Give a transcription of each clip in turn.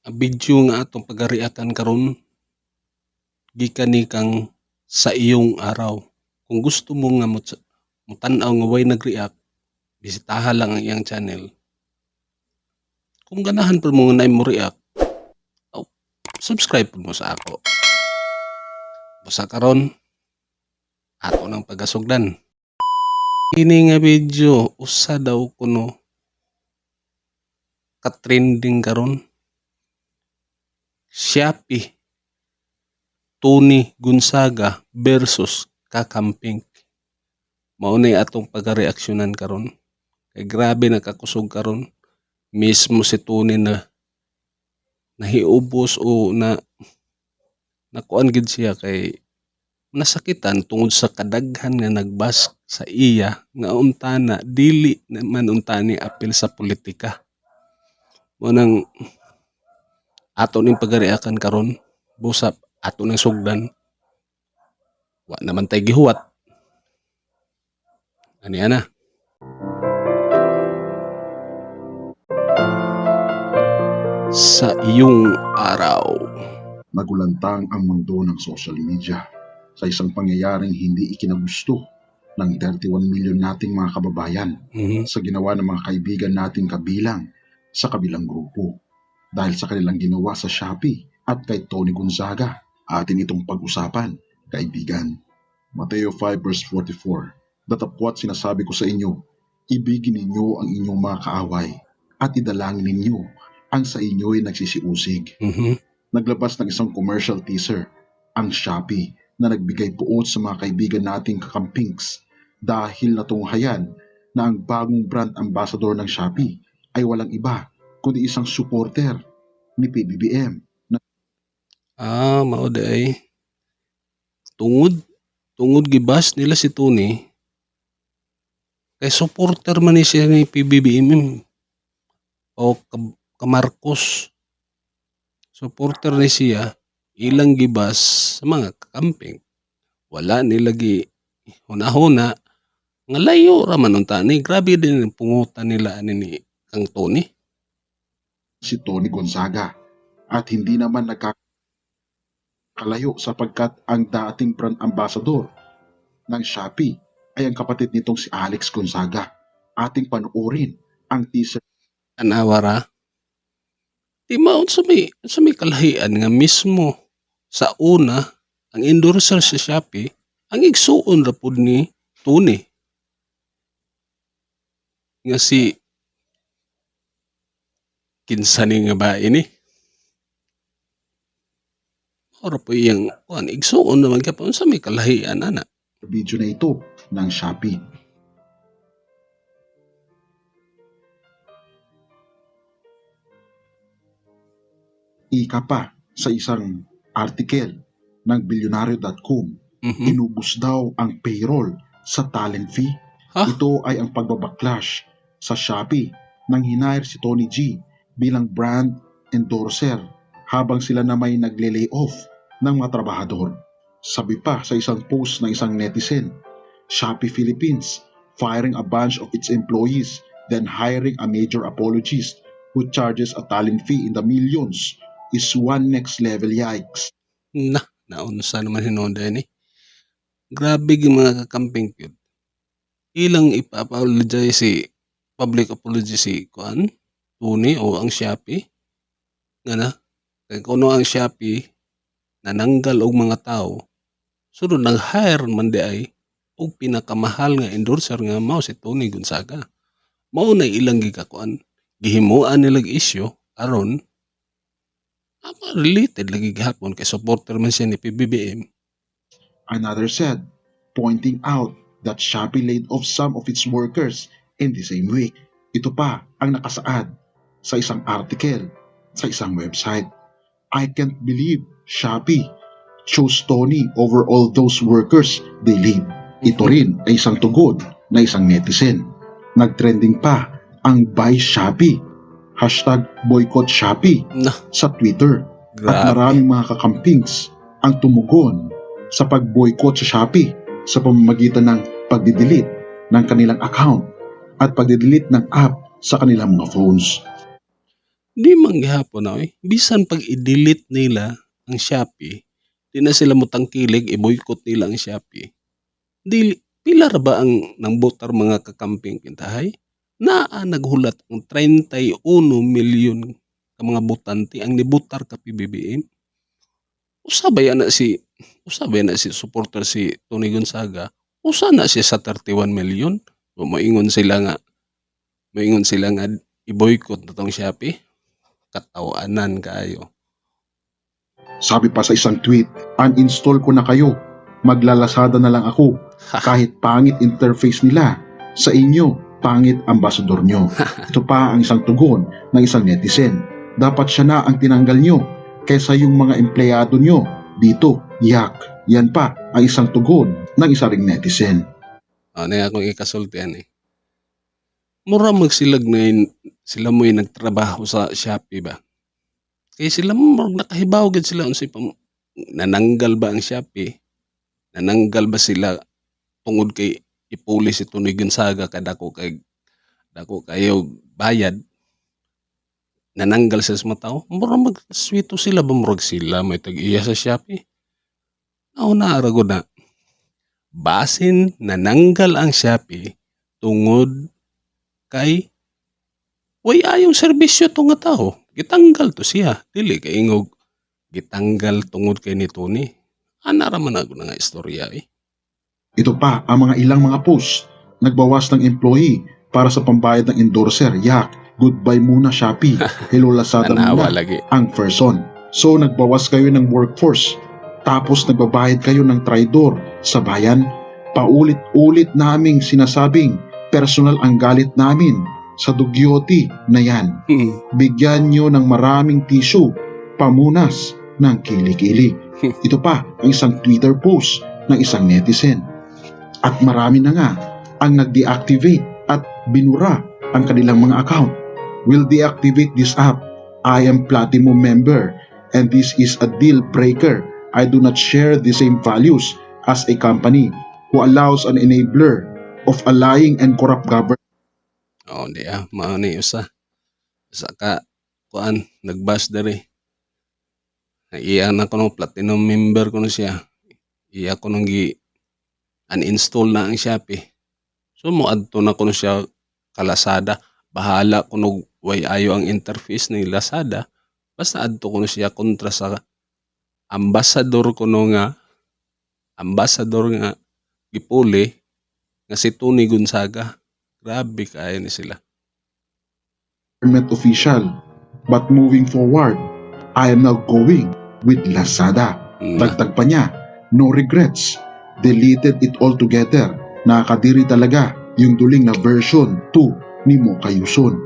Ang video nga atong pagareakan karon gikan ni kang Sa Iyong Araw. Kung gusto mo nga mutan-aw nga way nag-react, bisitaha lang ang iyang channel. Kung ganahan pud mo nga naay mo react, oh, subscribe pud mo sa ako. Busa karon ato nang pagasugdan. Kini nga video usa daw kuno ka-trending karon. Shopee Toni Gonzaga versus Kakampink. Mao ni atong pagareaksyonan karon. Kay grabe nakakusog karon. Mismo si Toni na nahiubos o na nakuan gid siya kay nasakitan tungod sa kadaghan nga nagbash sa iya nga untana dili naman unta ni apil sa politika. Mao nang ato ning pagareakan karon, busa ato nang sugdan. Wa naman tay gihuwat. Ani ana. Sa Iyong Araw. Nagulantang ang mundo ng social media sa isang pangyayaring hindi ikinagusto ng 31 million nating mga kababayan sa ginawa ng mga kaibigan nating kabilang sa kabilang grupo dahil sa kanilang ginawa sa Shopee at kay Toni Gonzaga. Atin itong pag-usapan, kaibigan. Mateo 5 verse 44. Datapwat sinasabi ko sa inyo, ibigin ninyo ang inyong mga kaaway at idalangin ninyo ang sa inyo'y nagsisiusig. Naglabas ng isang commercial teaser ang Shopee na nagbigay puot sa mga kaibigan nating kakampinks dahil natunghayan na ang bagong brand ambassador ng Shopee ay walang iba kundi isang supporter ni PBBM. Ah, mao di ay. Tungod gibash nila si Toni kay supporter man ni siya ni PBBM o ka Marcos. Supporter ni siya, ilang gibash sa mga kakamping. Wala nila gi hunahuna nga layo ra man unta ni. Grabe din ang pungutan nila ani ni kang Toni. Si Toni Gonzaga at hindi naman nagkakalayo sapagkat ang dating brand ambassador ng Shopee ay ang kapatid nitong si Alex Gonzaga. Ating panoorin ang teaser. Tanawa ra. Di ma unsa may kalahian nga mismo sa una ang endorser sa Shopee ang igsuon ra pud ni Toni nga si kinsa ni nga bae ni. Mao ra po iyang kuan, igsuon naman gyapon, unsa may kalahian ana. Video na ito ng Shopee. Ika pa sa isang article ng billionario.com, inubos daw ang payroll sa talent fee. Ha? Ito ay ang pagbabaklash sa Shopee nang hinire si Toni G bilang brand endorser habang sila na may nagle-lay off ng mga trabahador. Sabi pa sa isang post ng isang netizen, Shopee Philippines firing a bunch of its employees then hiring a major apologist who charges a talent fee in the millions is one next level yikes. Na, naunsa naman hinuon ni. Grabe gyud mga kakamping gyud. Ilang ipa-apologize si public apology si kuan Toni o ang Shopee. Nga na kay kuno ang Shopee nananggal og mga tawo, sunod nag-hire man di ay og pinakamahal nga endorser nga mao si Toni Gonzaga. Mao na ilang gikakuan, gihimuan nilag issue aron ama related lagi gihapon kay supporter man siya ni PBBM. Another said, pointing out that Shopee laid off some of its workers in the same week. Ito pa ang nakasaad sa isang article sa isang website. I can't believe Shopee chose Toni over all those workers they laid. Ito rin ay isang tugon na isang netizen. Nagtrending pa ang Buy Shopee, #BoycottShopee Na, sa Twitter. At grabe. Maraming mga kakampings ang tumugon sa pag-boycott sa Shopee sa pamamagitan ng pagdidelete ng kanilang account at pagdidelete ng app sa kanilang mga phones. Di man gihapon na oy. Bisan pag i-delete nila ang Shopee, di na sila motangkilig, i-boycott nila ang Shopee. Dili pila ra ba ang nangbotar, mga kakamping kintahay? Naa naghulat ang 31 milyon ka mga botante ang nibotar ka PBBM. Usa ba na si supporter si Toni Gonzaga? Usa na siya sa 31 million. O moingon sila nga i-boycott na tong Shopee. Katawanan kaayo. Sabi pa sa isang tweet, "Uninstall ko na kayo. Maglalasada na lang ako. Kahit pangit interface nila. Sa inyo, pangit ambassador nyo." Ito pa ang isang tugon ng isang netizen. "Dapat siya na ang tinanggal nyo kaysa yung mga empleyado nyo dito. Yak." Yan pa ang isang tugon ng isa ring netizen. Ano yung akong ikasultian eh. Mura magsilag na yun, sila mo'y nagtrabaho sa Shopee ba? Kaya sila murag nakahibaw gid sila unsay nananggal ba ang Shopee? Nananggal ba sila tungod kay ipuli si Toni Gonzaga kay dako kayo bayad? Nananggal sila sa mga tao? Mura magswito sila ba, murag sila may tag-iya sa Shopee? Nauna ra gud na. Basin nananggal ang Shopee tungod kay way ayong serbisyo to nga tao. Gitanggal to siya. Dili kay ingog gitanggal tungod kay ni Toni. Ana ra man ako na nga istorya eh. Ito pa ang mga ilang mga post. "Nagbawas ng employee para sa pambayad ng endorser. Yak. Goodbye muna, Shopee. Hello, Lazada Tanawa muna." lagi. Ang person. "So nagbawas kayo ng workforce. Tapos nagbabayad kayo ng traidor sa bayan. Paulit-ulit naming sinasabing personal ang galit namin sa dugyoti na yan. Bigyan nyo ng maraming tissue, pamunas ng kilikili." Ito pa ang isang Twitter post ng isang netizen. At marami na nga ang nag-deactivate at binura ang kanilang mga account. "Will deactivate this app. I am platinum member and this is a deal breaker. I do not share the same values as a company who allows an enabler of a lying and corrupt government." Oh, di ah, mao ni usa. Usa ka kuan nag-bash diri. Iya na kuno, platinum member kuno siya. Iya kuno gi uninstall na ang Shopee. So moadto na kuno siya ka Lazada. Bahala kuno way ayo ang interface ni Lazada. Basta adto kuno siya kontra sa ambassador kuno nga ambassador nga gipuli nga si Toni Gonzaga. Grabe kaayo ni sila. Official. But moving forward, I am now going with Lazada." Dagdag pa niya, "No regrets. Deleted it all together. Nakakadiri talaga yung duling na version 2 ni Mocha Uson."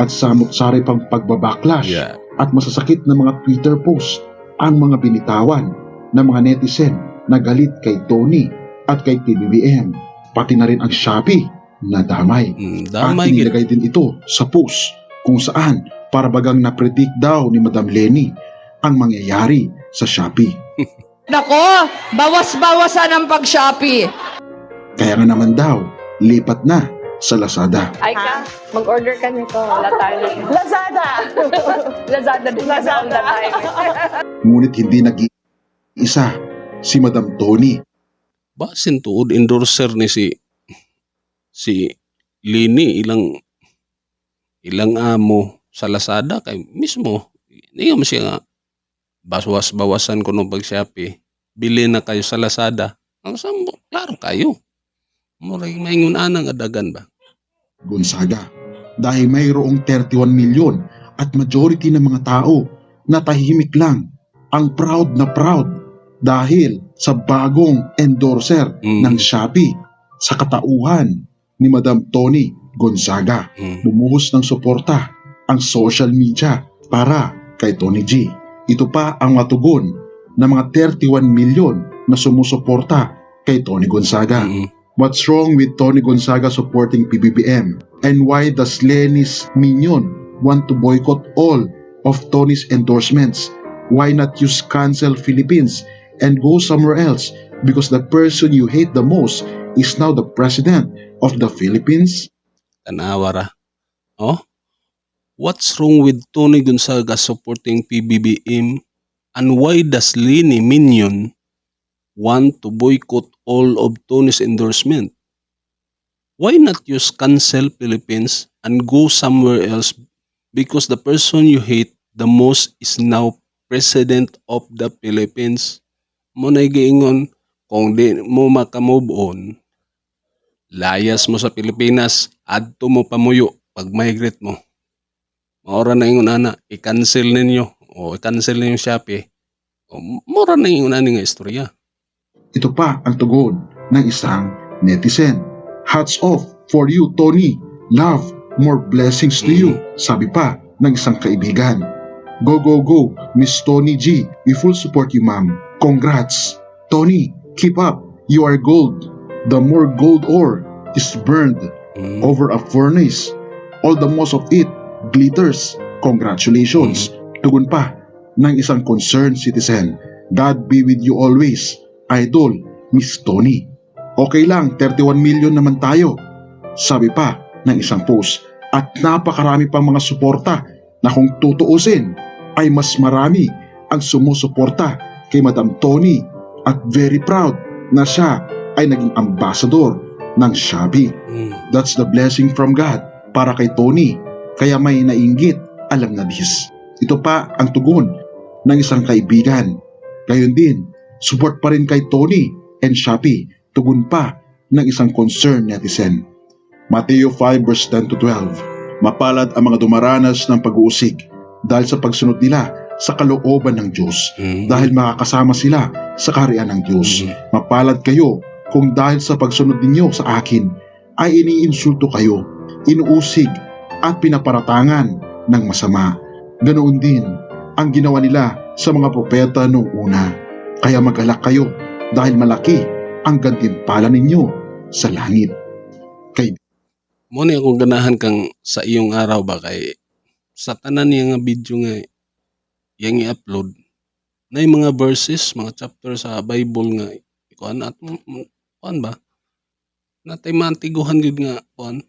At samot-sari pang pagbabacklash at masasakit na mga Twitter post ang mga binitawan ng mga netizen na galit kay Toni at kay PBBM. Pati na rin ang Shopee na damay. At Damay gid. inilagay din ito sa post kung saan para bagang na-predict daw ni Madam Leni ang mangyayari sa Shopee. Nako, bawas-bawasan ang pag-Shopee. Kaya nga naman daw, lipat na sa Lazada. Ay ka, mag-order ka nito. Wala tayo. Lazada! Lazada din kasi all the time. Ngunit hindi nag-iisa si Madam Toni Basin tuod endorser ni si si Leni, ilang ilang amo sa Lazada, kay mismo niya mo siya nga bawas-bawasan kuno pag Shopee, bili na kayo sa Lazada. Ang sambo klaro kayo, murag maingon ana nga dagan ba. Gonzaga dahil mayroong 31 milyon at majority ng mga tao na tahimik lang ang proud na proud dahil sa bagong endorser ng Shopee sa katauhan ni Madam Toni Gonzaga. Bumuhos ng suporta ang social media para kay Toni G. Ito pa ang matugon ng mga 31 milyon na sumusuporta kay Toni Gonzaga. "What's wrong with Toni Gonzaga supporting PBBM? And why does Leni's minion want to boycott all of Toni's endorsements? Why not use cancel Philippines and go somewhere else because the person you hate the most is now the president of the Philippines?" Tanawa ra. Oh. What's wrong with Toni Gonzaga supporting PBBM and why does Leni Minion want to boycott all of Tony's endorsement? Why not use cancel Philippines and go somewhere else because the person you hate the most is now President of the Philippines? Mao na giingon, kung di mo maka-move on, layas mo sa Pilipinas, adto mo pamuyo pag migrate mo. Mao ra na ingon ana, i-cancel ninyo o i-cancel ninyo Shopee. O, mao ra na ingon ani nga istorya. Ito pa ang tugon ng isang netizen. "Hats off for you, Toni. Love, more blessings to you," sabi pa ng isang kaibigan. "Go, go, go, Miss Toni G. We full support you, ma'am. Congrats. Toni, keep up. You are gold. The more gold ore is burned over a furnace, all the most of it glitters. Congratulations." Tugon pa ng isang concerned citizen. "God be with you always, Idol, Miss Toni. Okay lang, 31 million naman tayo." Sabi pa ng isang post. At napakarami pang mga suporta na kung tutuusin ay mas marami ang sumusuporta kay Madam Toni at very proud na siya ay naging ambassador ng Shopee. That's the blessing from God para kay Toni. Kaya may nainggit, alam na this. Ito pa ang tugon ng isang kaibigan. Gayon din, support pa rin kay Toni and Shopee. Tugon pa ng isang concerned netizen. Mateo 5 verse 10 to 12. Mapalad ang mga dumaranas ng pag-uusig dahil sa pagsunod nila sa kalooban ng Diyos dahil makakasama sila sa kaharian ng Diyos. Mapalad kayo kung dahil sa pagsunod ninyo sa akin ay iniinsulto kayo, inuusig at pinaparatangan ng masama. Ganoon din ang ginawa nila sa mga propeta noong una. Kaya magalak kayo dahil malaki ang gantimpala ninyo sa langit. Mao ni akong ganahan kang sa iyong araw ba kay sa tanan niya nga video nga iyang i-upload na mga verses, mga chapter sa Bible nga kuan at kuan ba natay maantiguhan gyud nga kuan.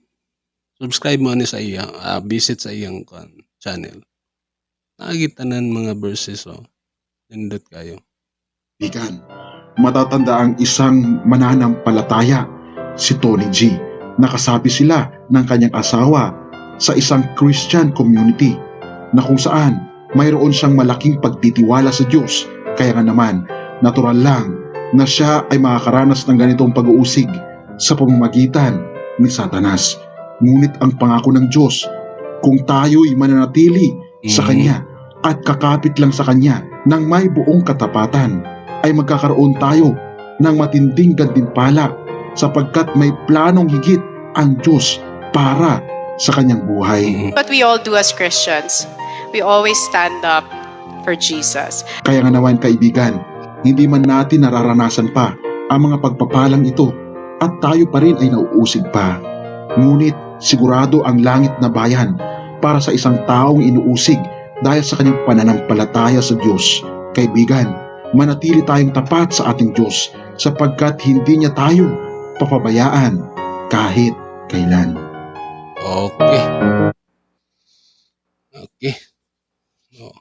Subscribe mo ani sa iya, visit sa iyang kuan channel. Naa gyud tanan mga verses, oh, nindot kayo. Kaibigan, matatanda ang isang mananampalataya, si Toni G. Nakasapi sila ng kanyang asawa sa isang Christian community na kung saan mayroon siyang malaking pagtitiwala sa Diyos. Kaya nga naman, natural lang na siya ay makakaranas ng ganitong pag-uusig sa pamamagitan ni Satanas. Ngunit ang pangako ng Diyos, kung tayo'y mananatili sa Kanya at kakapit lang sa Kanya ng may buong katapatan, ay magkakaroon tayo ng matinding gantimpala sapagkat may planong higit ang Diyos para sa kanyang buhay. What we all do as Christians, we always stand up for Jesus. Kaya nga naman, kaibigan, hindi man natin nararanasan pa ang mga pagpapalang ito at tayo pa rin ay nauusig pa. Ngunit sigurado ang langit na bayan para sa isang taong inuusig dahil sa kanyang pananampalataya sa Diyos. Kaibigan, manatili tayong tapat sa ating Diyos sapagkat hindi niya tayo papabayaan kahit kailan. Okay. Oh.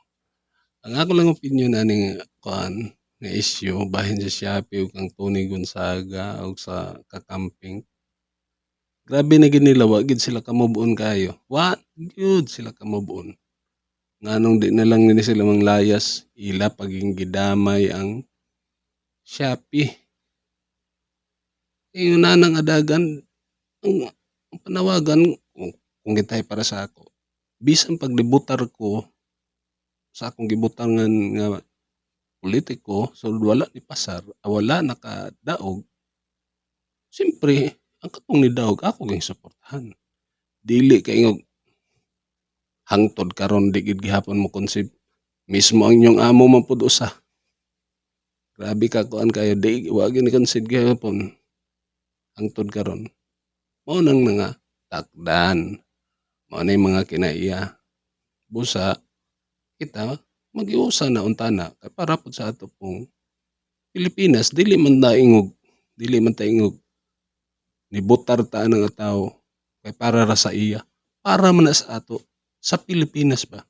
Ang ako lang opinion ani nga kuan nga issue bahin sa Shopee ug kang Toni Gonzaga ug sa Kakampink. Grabe na gid nila, wa gid sila ka-move on kaayo. Wa gyud sila ka-move on. Nganong di na lang nila sila manglayas, ila paging gidamay ang Shopee. Ingon ana nga dagan ang panawagan kung gitay para sa ako, bisan paglibutar ko sa akong gibutangan nga politiko, so wala ni pasar, wala nakadaog, siyempre ang katong nidaog ako gyud suportahan. Dili kay ingog hangtod karon di gid gihapon mo conceive. Mismo ang inyong amo man pud usa. Grabe ka kuan kayo, di wa gyud ni concede gihapon hangtod karon. Mao nang mga takdan, mao nay mga kinaiya. Busa kita magiusa na unta na kay para pud sa ato pong Pilipinas. Dili man ta ingog nibotar ta ana nga tawo kay para ra sa iya, para man na sa ato. Sa Pilipinas ba?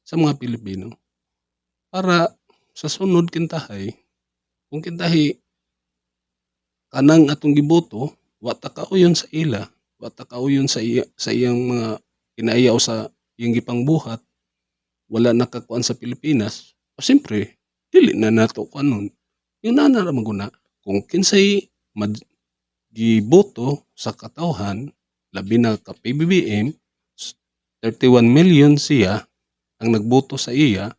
Sa mga Pilipino. Para sa sunod kintahay, kung kintahi kanang atong giboto, wa ta kauyon sa ila, wa ta kauyon sa iya, sa iyang mga kinaiya o sa iyang gipangbuhat, wala nakakuan sa Pilipinas, o siyempre, dili na nato kuanon. Yun na ra man guna. Kung kinsay giboto sa katawhan, labi na ka PBBM, 31 million siya ang nagboto sa iya,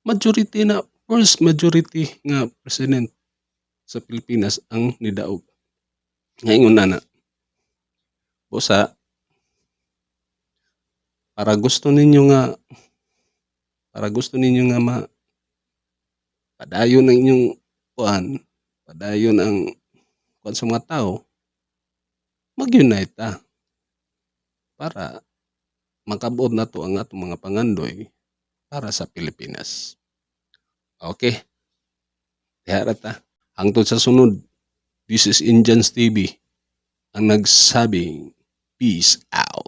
majority na, first majority nga president sa Pilipinas ang nidaog. Ngayon na na. Busa, para gusto ninyo nga ma padayon ang inyong kuan, padayon ang kuan sa mga tao, mag-unite ta para makabot nato ang atong mga pangandoy para sa Pilipinas. Okay. Diha ra ta. Hangtod sa sunod. This is Indians TV ang nagsabing peace out.